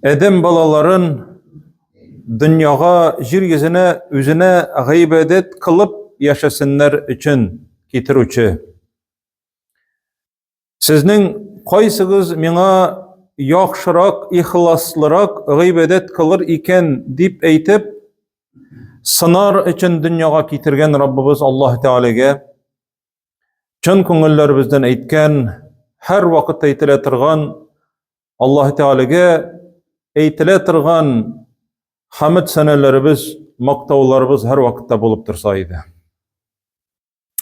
Адәм балаларын дөньяга, җир йөзенә үзенә гыйбадәт кылып яшәсеннәр өчен китерүче. Сезнең кайсыгыз миңа яхшырак, ихласлырак гыйбадәт кылыр икән дип әйтеп, сынар өчен дөньяга китергән Раббыбыз Аллаһ Тәгаләгә чын күңелләребездән әйткән, һәр вакытта әйтелә торган Аллаһ Тәгаләгә әйтелә торган хәмд сәнәләребез, мактауларыбыз һәр вакытта булып торса иде.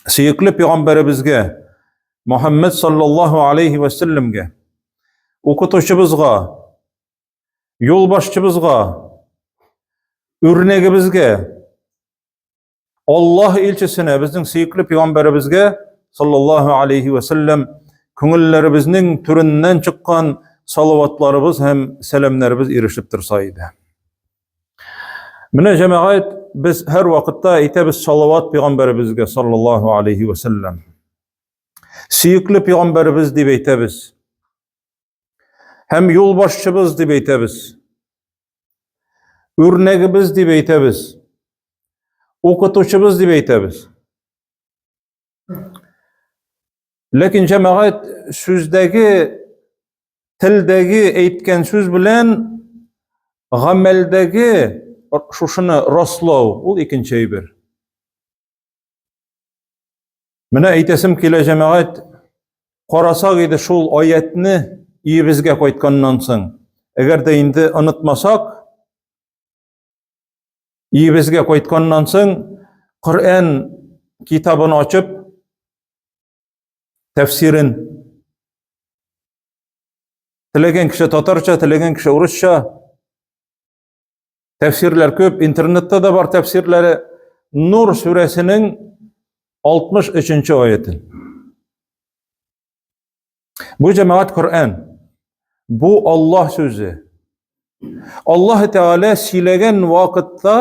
Сөекле пәйгамбәребезгә Мухаммед саллаллаһу алейхи ва сәлләмгә, укытучыбызга, юлбашчыбызга, үрнәгебезгә Аллаһ илчесенә, безнең сөекле пәйгамбәребезгә саллаллаһу алейхи ва сәлләм күңелләребезнең түреннән чыккан салаватларыбыз һәм сәламнәребез ирешеп торса иде. Менә җәмәгать без һәр вакытта әйтәбез салават пәйгамбәребезгә саллаллаһу алейхи ва сәлләм. Сөекле пәйгамбәребез дип әйтәбез. Һәм юлбашчыбыз дип әйтәбез. Үрнәгебез дип әйтәбез. Укытучыбыз дип әйтәбез. Ләкин җәмәгать сүздәге, телдәге әйткән сүз белән гамәлдәге шушыны раслау, ул икенче әйбер. Менә әйтәсем килә, җәмәгать, карасак иде шул аятны өебезгә кайтканнан соң. Әгәр дә инде онытмасак, өебезгә кайтканнан соң Коръән китабын ачып, тәфсирен теләгән кеше татарча, теләгән кеше урысча. Тәфсирләр күп, интернетта да бар тәфсирләре. Нур сүрәсенең 63-нче аяты. Бу җәмәгать Коръән. Бу Аллаһ сүзе. Аллаһ Тәгалә сөйләгән вакытта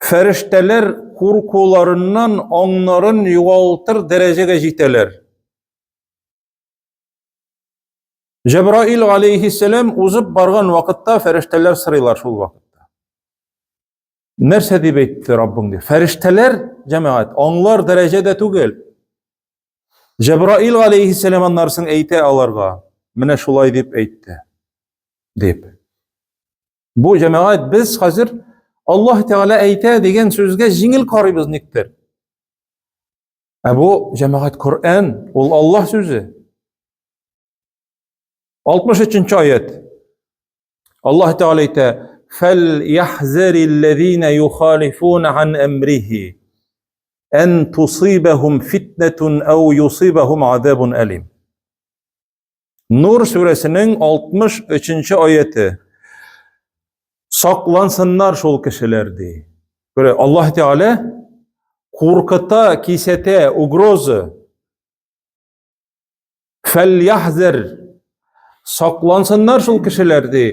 фәрештәләр куркуларыннан аңнарын югалтыр дәрәҗәгә җитәләр. Җәбраил алейхиссәлам узып барган вакытта фәрештәләр сорыйлар шул вакытта. Нәрсә дип әйтте Раббың дип. Фәрештәләр, җәмәгать, аңлар дәрәҗәдә түгел. Җәбраил алейхиссәлам аннан соң әйтә аларга, менә шулай дип әйтте. Дип. Бу җәмәгать без хәзер Аллаһ Тәгалә әйтә дигән сүзгә җиңел карыйбыз никтер. Ә бу җәмәгать Коръән, ул Аллаһ сүзе. 63 аят. Аллаһ Тәгалә әйтә: "Фәл яхзариллазина юхалифуна ан әмрихи ан тусибахум фитнатун ау юсибахум азабун алим." Нур сүрәсенең 63 аяте. Саклансыннар шул кешеләр ди. Күрә, Аллаһ Тәгалә куркыта, кисәтә, угроза. Фәльяхзер. Саклансыннар шул кешеләр ди.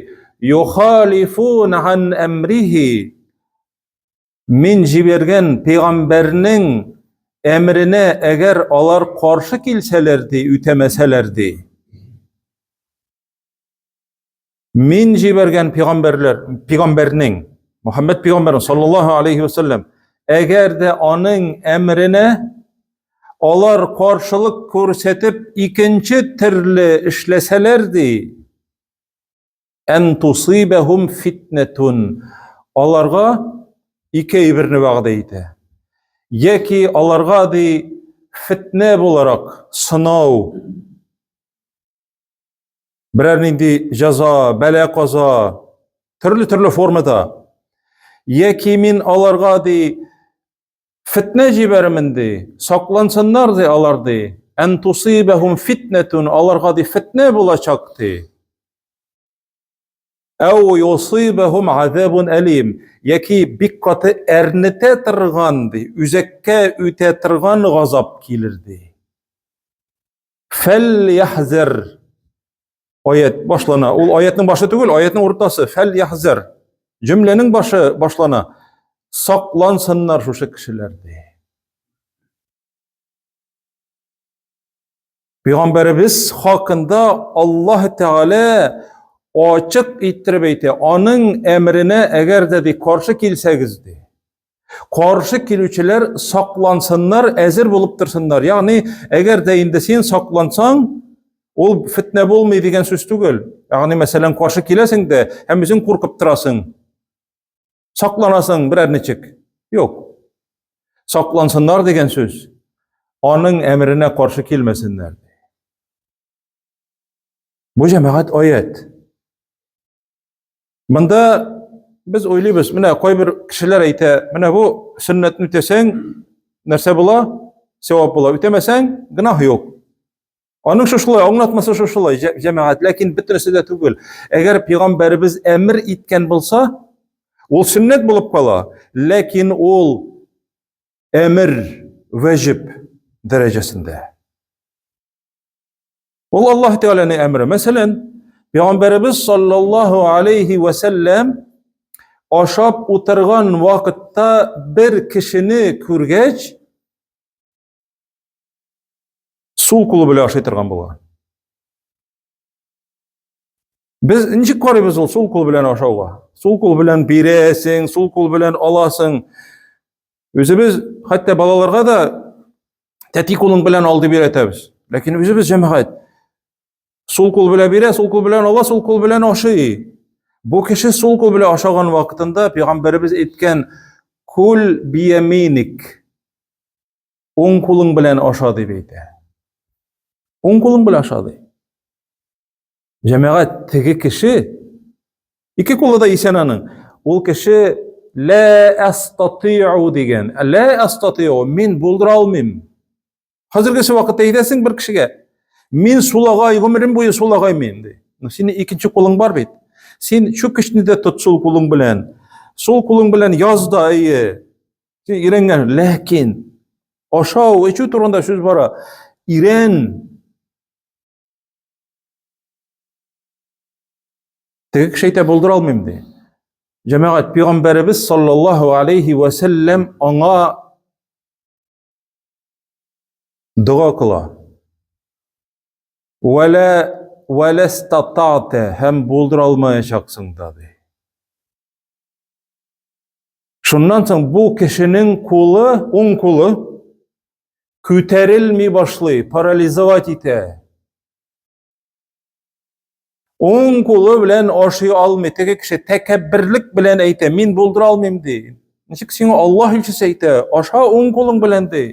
Юхалифун ан әмрихи. Мин җибәргән пәйгамбәрнең әмеренә әгәр алар каршы килсәләр ди, үтәмәсәләр ди. Мин җибәргән пәйгамбәрләр, пәйгамбәрнең, Мөхәммәд пәйгамбәрнең саллаллаһу алейхи ва саллям, әгәр дә аның әмеренә алар каршылык күрсәтеп икенче төрле эшләсәләр ди, Ән тусибәһум фитнәтун. Аларга ике әйберне вәгъдә итә. Яки аларга ди фитнә буларак сынау. Берәр нинди җәза, бәла каза, төрле-төрле формада. Яки мин аларга ди фитнә җибәрермен ди, саклансыннар ди алар ди. Ән тусибәһум фитнәтун, аларга ди фитнә булачак ди. Әу юсибәһум азабун әлим, яки бик каты әрнетә торган ди, үзәккә үтә торган газап килер ди. Фәл яхзер аят башлана. Ул аятның башы түгел, аятның уртасы. Фәл яхзер. Җөмләнең башы башлана. Саклансыннар шушы кешеләр ди. Пәйгамбәребез хакында Аллаһ Тәгалә ачык иттереп әйтә, аның әмеренә әгәр дә ди каршы килсәгез ди. Каршы килүчеләр саклансыннар, әзер булып торсыннар. Ягъни, әгәр дә инде син саклансаң, ул фитнә булмый дигән сүз түгел. Ягъни, мәсәлән, каршы киләсең дә һәм үзең куркып торасың. Сакланасың берәр ничек. Юк. Саклансыннар дигән сүз. Аның әмеренә каршы килмәсеннәр. Бу җәмәгать аят. Монда без уйлыйбыз, менә кайбер кешеләр әйтә, менә бу сөннәтне үтәсәң, нәрсә була? Савап була. Үтәмәсәң, гөнаһ юк. Аның шушылай, аңлатмасы шушылай, җәмәгать, ләкин бөтенесе дә түгел. Әгәр пәйгамбәребез әмер иткән булса, ул сөннәт булып кала, ләкин ул әмер вәҗиб дәрәҗәсендә. Ул Аллаһ Тәгаләнең әмере. Мәсәлән, Пәйгамбәребез саллаллаһу алейхи ва сәлләм ашап утырган вакытта бер кешене күргәч, сул кулы белән ашый торган була. Без ничек карыйбыз ул сул кул белән ашауга? Сул кул белән бирәсең, сул кул белән аласың. Үзебез хәтта балаларга да тәти кулың белән ал дип өйрәтәбез. Ләкин үзебез җәмәгать сул кул белән бирә, сул кул белән ала, сул кул белән ашый. Бу кеше сул кул белән ашаган вакытында пәйгамбәребез әйткән кул бияминик. Уң кулың белән аша дип әйтә. Уң кулың белән аша ди. Җәмәгать теге кеше ике кулы да исән аның. Ул кеше лә астатиу дигән. Лә астатиу мин булдыра алмыйм. Хәзергесе вакытта әйтәсең бер кешегә, мин сулагай, гомерем буе сулагай мин ди. Но синең икенче кулың бар бит. Син чүкечне дә тот сул кулың белән. Сул кулың белән яз да, әйе. Син өйрәнгән, ләкин ашау, эчү турында сүз бара. Ирен. Теге кеше әйтә, булдыра алмыйм ди. Җәмәгать, пәйгамбәребез саллаллаһу алейхи ва сәлләм аңа дога кыла. Вәлә вәләстатата һәм булдыра алмаячаксың да ди. Шуннан соң бу кешенең кулы, уң кулы күтәрелми башлый, парализовать итә. Уң кулы белән ашый алмый. Теге кеше тәкәбберлек белән әйтә, мин булдыра алмыйм ди. Ничек сиңа Аллаһ илчесе әйтә, аша уң кулың белән ди.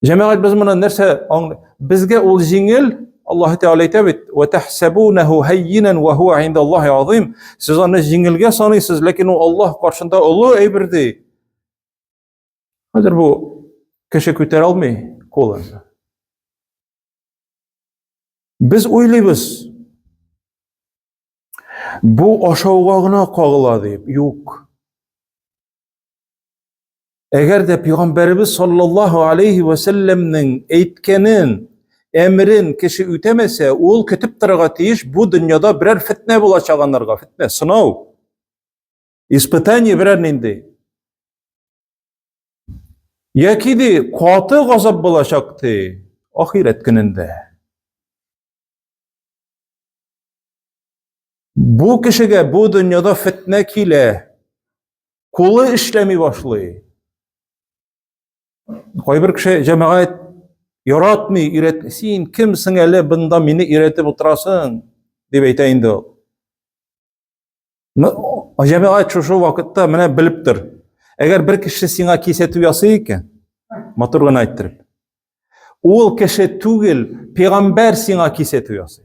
Җәмәгать без моны нәрсә аңлый? Безгә ул җиңел, Аллаһ Тәгалә әйтә бит, "Ва тахсабунаху һаййинан ва хуа индаллаһи азим." Сез аны җиңелгә саныйсыз, ләкин ул Аллаһ каршында олы әйбер ди. Хәзер бу кеше күтәрә алмый кулын. Без уйлыйбыз, бу ашауга гына кагыла дип. Юк. Әгәр дә пәйгамбәребез саллаллаһу алейхи ва сәлләмнең әйткәнен, әмерен кеше үтәмәсә, ул көтеп торырга тиеш, бу дөньяда берәр фитнә булачак анарга, фитнә, сынау. Испытание берәр нинди. Яки ди, каты газап булачак ди, ахирәт көнендә. Бу кешегә бу дөньяда фитнә килә. Кулы эшләми башлый. Кайбер кеше җәмәгать яратмый, өйрәт, син кемсең әле бында мине өйрәтеп утырасың, дип әйтә инде ул. Җәмәгать шушы вакытта менә белеп тор. Әгәр бер кеше сиңа кисәтү ясый икән, матур гына әйттереп, ул кеше түгел, пәйгамбәр сиңа кисәтү ясый.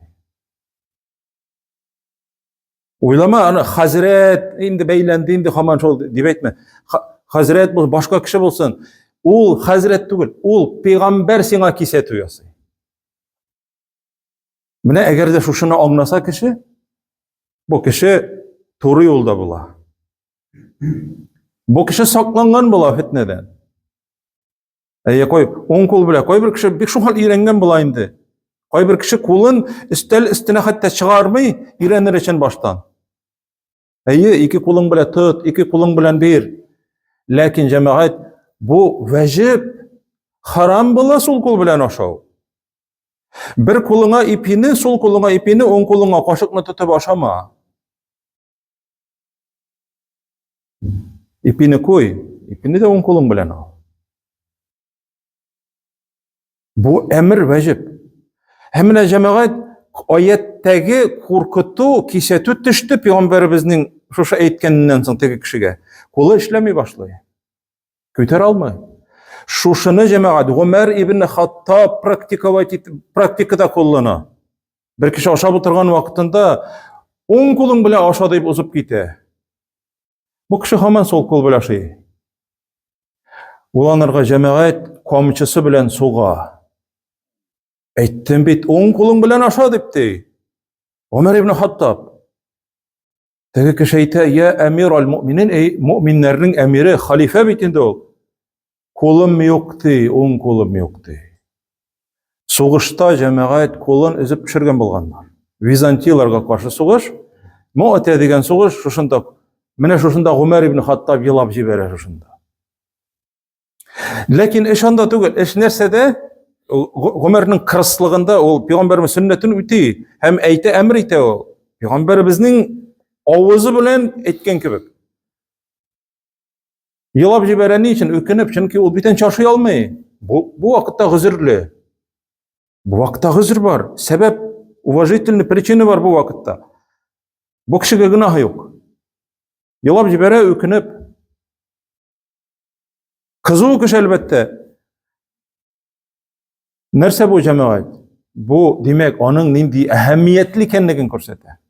Уйлама, аны хәзрәт инде бәйләнде инде һаман шул дип әйтмә. Хәзрәт булсын, башка кеше булсын. Ул хәзрәт түгел, ул пәйгамбәр сиңа кисәтү ясый. Менә әгәр дә шушыны аңласа кеше, бу кеше туры юлда була. Бу кеше сакланган була фитнәдән. Әйе, кой, уң кул белән. Кайбер кеше бик шул хәл өйрәнгән була инде. Кайбер кеше кулын өстәл өстенә хәтта чыгармый, өйрәнер өчен баштан. Әйе, ике кулың белән тот, ике кулың белән бир. Ләкин җәмәгать бу вәҗиб, харам була сул кул белән ашау. Бер кулыңа ипине, сул кулыңа ипине, уң кулыңа кашыкны тотып ашама. Ипине куй, ипине дә уң кулың белән ал. Бу әмер вәҗиб. Һәм менә җәмәгать аяттәге куркыту, кисәтү төште пәйгамбәребезнең шушы әйткәненнән соң теге кешегә. Кулы эшләми башлый. Күтәрә алмый. Шушыны җәмәгать Гомәр ибн Хаттаб практиковать итеп, практикада куллана. Бер кеше ашап утырган вакытында уң кулың белән аша дип узып китә. Бу кеше һаман сол кул белән ашый. Ул анарга җәмәгать камчысы белән суга. Әйттем бит, уң кулың белән аша дип ди. Гомәр ибн Хаттаб. Теге кеше әйтә, я әмир аль-муъминин, эй, муъминнәрнең әмире, халифә бит инде ул. Кулым юк ди, уң кулым юк ди. Сугышта җәмәгать кулын өзеп төшергән булганнар. Византияләргә каршы сугыш, Муътә дигән сугыш шушында. Менә шушында Гомәр ибн Хаттаб елап җибәрә шушында. Ләкин эш анда түгел, эш нәрсәдә? Гомәрнең кырыслыгында ул пәйгамбәрнең сөннәтен үти һәм әйтә, әмер итә ул. Пәйгамбәребезнең авызы белән әйткән кебек. Елап җибәрә ни өчен? Үкенеп, чөнки ул бүтән чашый алмый. Бу, бу вакытта гозерле. Бу вакытта гозер бар. Сәбәп, уважительный причина бар бу вакытта. Бу кешегә гөнаһ юк. Елап җибәрә, үкенеп. Кызу кеше әлбәттә. Нәрсә бу җәмәгать? Бу, димәк, аның нинди әһәмиятле икәнлеген күрсәтә.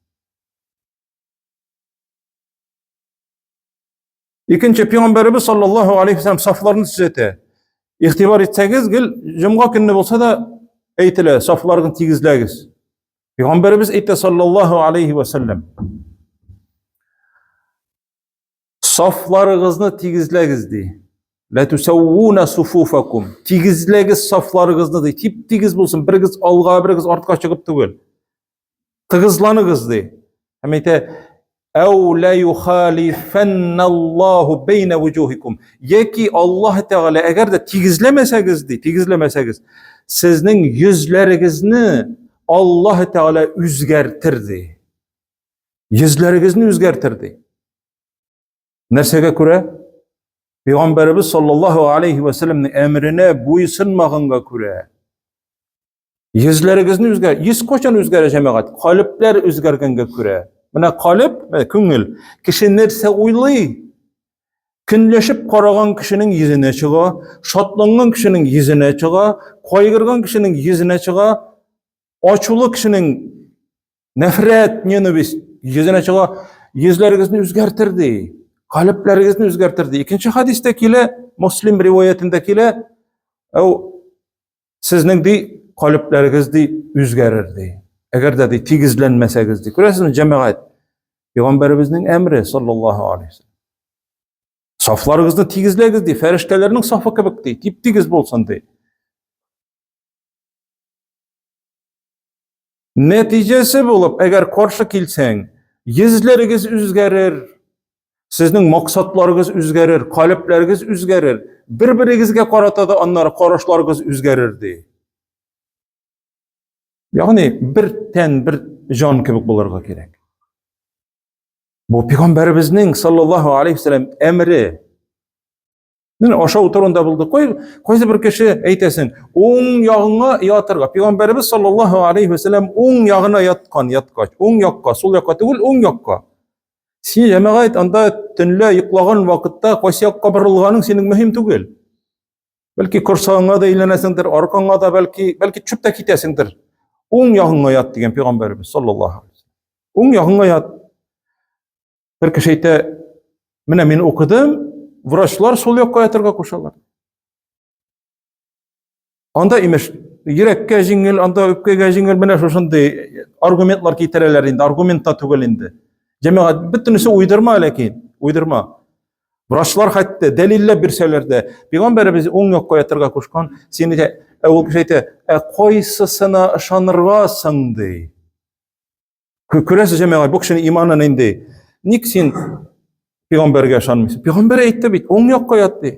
Икенче пәйгамбәребез саллаллаһу алейхи вәсәлләм сафларны төзәтә. Игътибар итсәгез, гел җомга көнне булса да әйтелә, сафларны тигезләгез. Пәйгамбәребез әйтә саллаллаһу алейхи вәсәлләм. Сафларыгызны тигезләгез ди. Ла тусаввуна суфуфакум. Тигезләгез сафларыгызны ди. Тип-тигез булсын, берегез алга, берегез артка чыгып түгел. Тыгызланыгыз ди. Һәм әйтә, Әу ла юхалифанналлаху бейна вуҗухикум. Яки Аллаһ Тәгалә әгәр дә тигезләмәсәгез ди, тигезләмәсәгез, сезнең йөзләрегезне Аллаһ Тәгалә үзгәртер ди. Йөзләрегезне үзгәртер ди. Нәрсәгә күрә? Пәйгамбәребез саллаллаһу алейхи ва сәлләмнең әмеренә буйсынмаганга күрә. Йөзләрегезне үзгәр, йөз кайчан үзгәрә җәмәгать? Калебләр үзгәргәнгә күрә. Менә калеб, күңел, кеше нәрсә уйлый? Көнләшеп караган кешенең йөзенә чыга, шатланган кешенең йөзенә чыга, кайгырган кешенең йөзенә чыга, ачулы кешенең Нәфрәт, ненависть йөзенә чыга, йөзләрегезне үзгәртер ди. Калебләрегезне үзгәртер ди. Икенче хадистә килә, Муслим риваятендә килә, әү сезнең ди калебләрегез ди үзгәрер ди. Әгәр дә ди тигезләнмәсәгез ди. Күрәсезме, җәмәгать? Пәйгамбәребезнең әмре саллаллаһу алейһи вәсәлләм. Сафларыгызны тигезләгез ди, фәрештәләрнең сафы кебек ди, тип-тигез булсын ди. Нәтиҗәсе булып, әгәр каршы килсәң, йөзләрегез үзгәрер, сезнең максатларыгыз үзгәрер, калебләрегез үзгәрер, бер-берегезгә карата да аннары карашларыгыз үзгәрер ди. Ягъни бер тән, бер җан кебек булырга кирәк. Бу пәйгамбәребезнең саллаллаһу алейхи вәсәлләм әмере. Менә ашау турында булды. Кой, кайсы бер кеше әйтәсең, уң ягыңа ятырга. Пәйгамбәребез саллаллаһу алейхи ва сәлләм уң ягына яткан, яткач, уң якка, сул якка түгел, уң якка. Син җәмәгать анда төнлә йоклаган вакытта кайсы якка борылганың синең мөһим түгел. Бәлки корсагыңа да әйләнәсеңдер, аркаңа да бәлки, бәлки төшеп тә китәсеңдер. Уң ягыңа ят дигән пәйгамбәребез саллаллаһу алейхи ва сәлләм. Уң ягыңа ят. Бер кеше әйтә, менә мин укыдым, врачлар сул якка ятырга кушалар. Анда имеш, йөрәккә җиңел, анда үпкәгә җиңел, менә шушындый аргументлар китерәләр инде, аргумент та түгел инде. Җәмәгать, бөтенесе уйдырма ләкин, уйдырма. Врачлар хәтта дәлилләп бирсәләр дә, пәйгамбәребез уң якка ятырга кушкан, син әйтә, ә ул кеше әйтә, ә кайсысына ышанырга соң ди. Күрәсез, җәмәгать, бу кешенең иманы нинди? Ник син пәйгамбәргә ышанмыйсың? Пәйгамбәр әйтте бит, уң якка ят ди.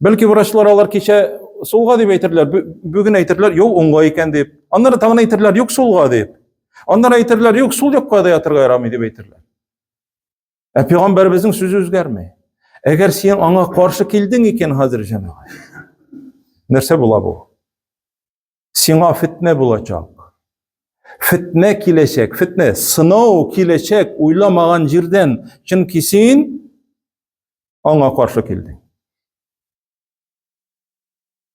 Бәлки врачлар алар кичә сулга дип әйтерләр, бүген әйтерләр, юк, уңга икән дип. Аннары тагын әйтерләр, юк, сулга дип. Аннары әйтерләр, юк, сул якка да ятырга ярамый дип әйтерләр. Ә пәйгамбәребезнең сүзе үзгәрми. Әгәр син аңа каршы килдең икән хәзер җәмәгать. Нәрсә була бу? Сиңа фитнә булачак. Фитнә киләчәк, фитнә, сынау киләчәк уйламаган җирдән, чөнки син аңа каршы килдең.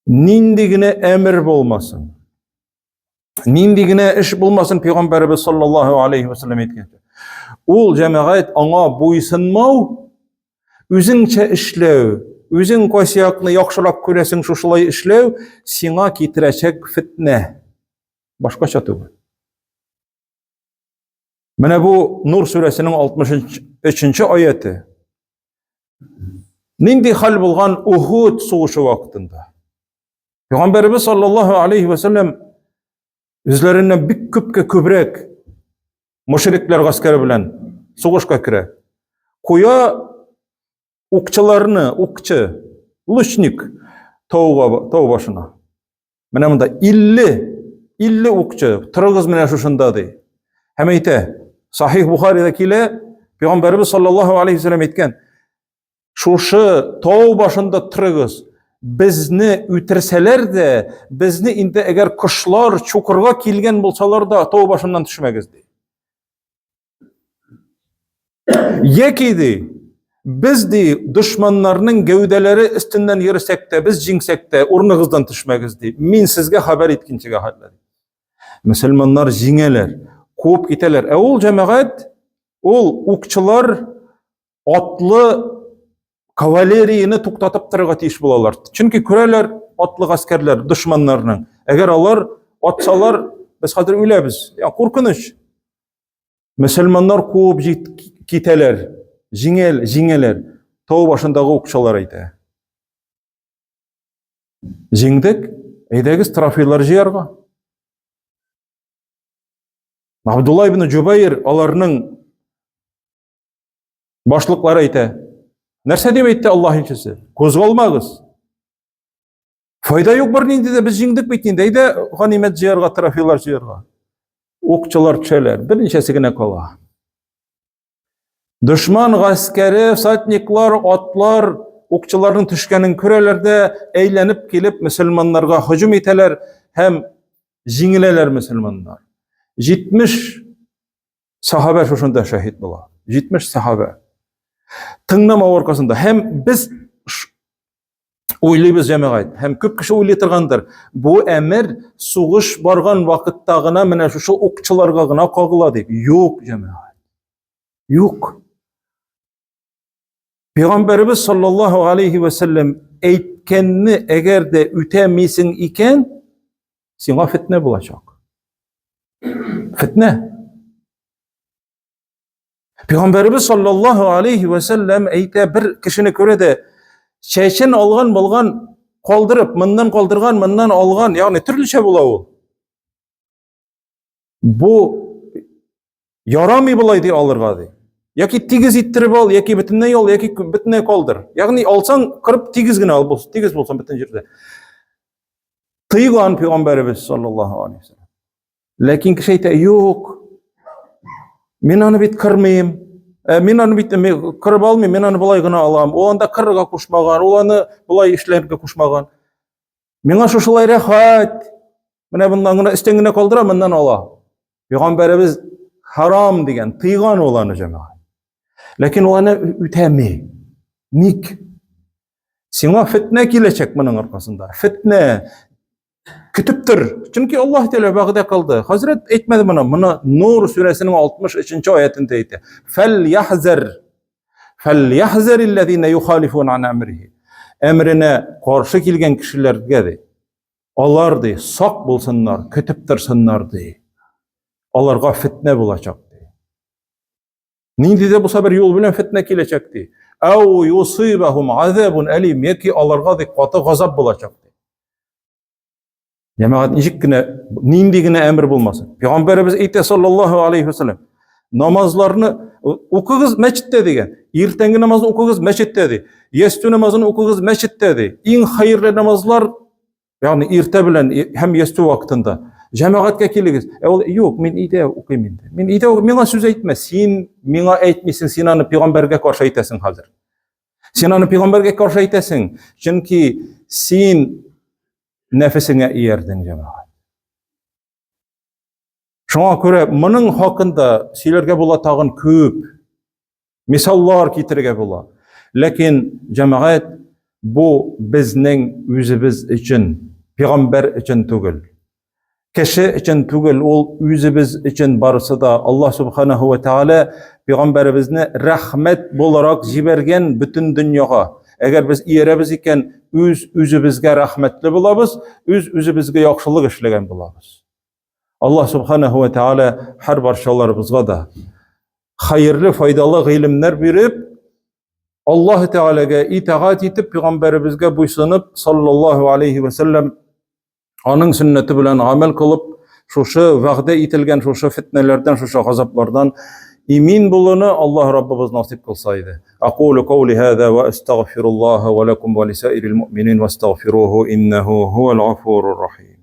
Нинди генә әмер булмасын, нинди генә эш булмасын, пәйгамбәребез саллаллаһу алейхи ва саллям әйткән. Ул җәмәгать аңа буйсынмау, үзеңчә эшләү, үзең кайсы якны яхшырак күрәсең, шушылай эшләү сиңа китерәчәк фитнә. Башкача түгел. Менә бу Нур сүрәсенең 63 аяте. Нинди хәл булган Ухуд сугышы вакытында? Пәйгамбәребез саллаллаһу алейхи ва саллям үзләреннән бик күпкә күбрәк мушриклар гаскәре белән сугышка керә. Куя укчыларны, укчы, лучник тауга, тау башына. Менә монда 50 50 укчы, торыгыз менә шушында ди. Һәм әйтә, Сахих Бухарида килә, Пәйгамбәребез саллаллаһу алейхи вәсәлләм әйткән, шушы тау башында торыгыз, безне үтерсәләр дә, безне инде әгәр кошлар чукырга килгән булсалар да, тау башыннан төшмәгез ди. Яки ди, без ди, дошманнарның гәүдәләре өстеннән йөрсәк тә, без җиңсәк тә, урыныгыздан төшмәгез ди. Мин сезгә хәбәр иткәнчегә хәтле. Мөселманнар җиңәләр, куып китәләр. Ә ул җәмәгать, ул укчылар атлы кавалерияне туктатып торырга тиеш булалар. Чөнки күрәләр атлы гаскәрләр дошманнарның. Әгәр алар атсалар, без хәзер үләбез. Я куркыныч. Мөселманнар куып китәләр, җиңел, җиңәләр. Тау башындагы укчылар әйтә. Җиңдек, әйдәгез трофейлар җыярга. Абдулла ибн Җубайр аларның башлыклары әйтә. Нәрсә дип әйтте Аллаһ илчесе? Кузгалмагыз. Файда юк бернинди дә, без җиңдек бит инде. Әйдә ганимәт җыярга, трофейлар җыярга. Укчылар төшәләр, берничәсе генә кала. Дошман гаскәре, всадниклар, атлар укчыларның төшкәнен күрәләр дә, әйләнеп килеп мөселманнарга һөҗүм итәләр һәм җиңеләләр мөселманнар. 70 сахабә шушында шәһид була. 70 сахабә. Тыңламау аркасында һәм без уйлыйбыз җәмәгать һәм күп кеше уйлый торгандыр. Бу әмер сугыш барган вакытта гына менә шушы укчыларга гына кагыла дип. Юк, җәмәгать. Юк. Пәйгамбәребез саллаллаһу алейхи ва сәлләм әйткәнне әгәр дә үтәмисең икән, сиңа фитнә булачак. Фитнә. Пәйгамбәребез саллаллаһу алейхи ва сәлләм әйтә, бер кешене күрә дә, чәчен алган булган, калдырып, моннан калдырган, моннан алган, ягъни төрлечә була ул. Бу ярамый болай ди алырга ди. Яки тигез иттереп ал, яки бөтенләй ал, яки бөтенләй калдыр. Ягъни алсаң, кырып тигез генә ал, булсын, тигез булсын бөтен җирдә. Тыйган пәйгамбәребез саллаллаһу алейхи ва сәлләм. Ләкин кеше әйтә, юк, мин аны бит кырмыйм. Ә, мин аны бит кырып алмыйм, мин аны болай гына алам. Ул анда кырырга кушмаган, ул аны болай эшләргә кушмаган. Миңа шушылай рәхәт. Менә моннан гына өстен генә калдыра, моннан ала. Пәйгамбәребез харам дигән, тыйган ул аны җәмәгать. Ләкин ул аны үтәми. Ник? Сиңа фитнә киләчәк моның аркасында. Фитнә. Көтеп тор. Чөнки Аллаһ Тәгалә вәгъдә кылды. Хәзрәт әйтмәде моны. Моны Нур сүрәсенең 63-нче аятында әйтә. Фәл яхзар. Фәл яхзар аллазина юхалифун ан амрихи. Әмренә каршы килгән кешеләргә ди. Алар ди, сак булсыннар, көтеп торсыннар ди. Аларга фитнә булачак ди. Нинди дә булса бер юл белән фитнә киләчәк ди. Ау юсибахум азабун алим, яки аларга ди каты газап булачак ди. Җәмәгать ничек кенә, нинди генә әмер булмасын. Пәйгамбәребез әйтә саллаллаһу алейхи вәсәлләм, намазларны укыгыз мәчеттә дигән. Иртәнге намазны укыгыз мәчеттә ди. Ястү намазын укыгыз мәчеттә ди. Иң хәерле намазлар. Ягъни иртә белән һәм ястү вакытында җәмәгатькә килегез. Ә ул юк, мин өйдә укыйм инде. Мин өйдә миңа сүз әйтмә. Син миңа әйтмисең, син аны пәйгамбәргә каршы әйтәсең хәзер. Син аны пәйгамбәргә каршы әйтәсең, чөнки син нәфесеңә иярдең, җәмәгать. Шуңа күрә моның хакында сөйләргә була тагын күп. Мисаллар китерергә була. Ләкин җәмәгать бу безнең үзебез өчен, пәйгамбәр өчен түгел. Кеше өчен түгел, ул үзебез өчен барысы да. Аллаһ субханаһу ва тааля пәйгамбәребезне рәхмәт буларак җибәргән бөтен дөньяга. Әгәр без иярәбез икән, үз үзебезгә рәхмәтле булабыз, үз үзебезгә яхшылык эшләгән булабыз. Аллаһ субханаһу ва тааля һәр барчаларыбызга да хәерле, файдалы гыйлемнәр биреп, Аллаһ Тәгаләгә итагать итеп, пәйгамбәребезгә буйсынып, саллаллаһу алейхи ва сәлләм, аның сөннәте белән гамәл кылып, шушы вәгъдә ителгән шушы фитнәләрдән, шушы газаплардан имин булуны Аллаһ Раббыбыз насыйп кылса иде. Акулу каули һаза ва астагфируллаһа ва лакум ва лисаирил муъминин вастагфируху иннаху хуал гафурur рахим.